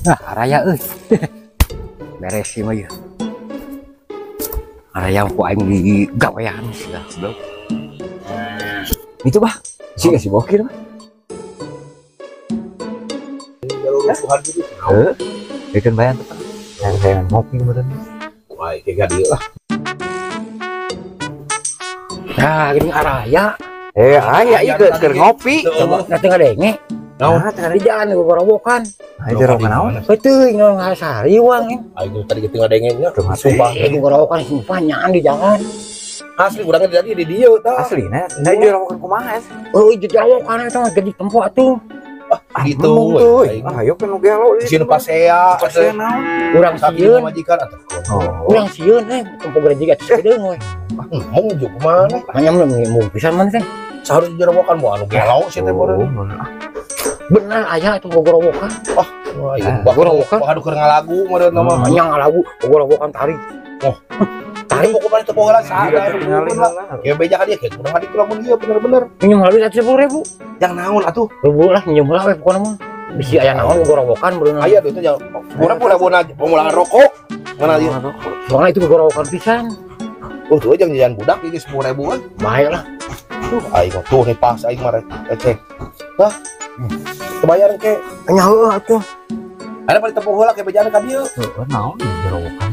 Nah, raya euy. Beres sih mah ieu. Raya ku aing di gawean sih lah, goblok. Itu bah, sih si bokir mah. Rusuhan gitu. Heeh. Bikin bayan tuh. Yang ngopi meureun. Wah, kayak gak lah. Nah, gini araya. Aya ieu keur ngopi. Coba nanti ngadenge. Naon? Di jalan gorowokan. Nah, itu rokan naon? Heueuh, ngomong sariwang. Aing tadi gitu ngadengenya. Sumpah. Gorowokan sumpah nyaan di jalan. Asli urangnya tadi di dieu tah. Aslina, nah jorowokan kumaha? Oh, jorowokan eta mah gede tempo atuh. Ah, gitu. Ayo kan nu gelo di sini pasea. Pasea naon? Urang sieun majikan atuh. Urang sieun tempo gereja atuh sakedeung we. Mung jeung kumaha? Hanya mung pisan mana teh? Saharus jorowokan moal anu gelo sih teh meureun. Bener aya itu gorowokan. Wah, iya gorowokan. Wah, aduh keur ngalagu meureun mah. Nya ngalagu gorowokan tarik. Oh. Tarik pokoknya teu poholan saha ya beja ka dia kayak kurang adik lamun ieu bener-bener. Minjem heula 10.000. Yang naon atuh? Ribu lah minjem heula we pokona mah. Bisi aya naon gorowokan meureun. Aya duit teh urang pula pemulangan rokok. Mana ieu? Soalnya itu gorowokan pisan. Oh, tuh jangan jajan budak ini 10.000-an. Bae lah. Tuh aing tuh nih pas aing mah receh. Hah? Kebayar ke? Nya heueuh atuh. Ada paling tepuh heula ke bejaan ka dieu. Heueuh naon gorowokan.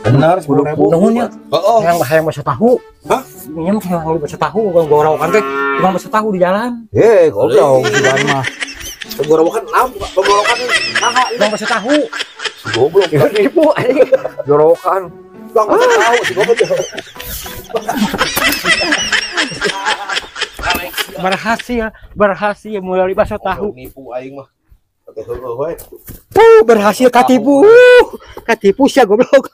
Benar 10.000. Nuhun ya. Heeh. Yang hayang bakso tahu. Hah? Minjem hayang bakso tahu gorowokan teh. Tukang bakso tahu di jalan. Goblok di jalan mah. Gorowokan naon? Gorowokan naha? Tukang bakso tahu. Goblok. Ribu anjing. Gorowokan. Tukang bakso tahu si goblok. Berhasil melalui bakso tahu. Nipu aing mah. Oke, heueuh we. Berhasil katipu. Katipu sia goblok.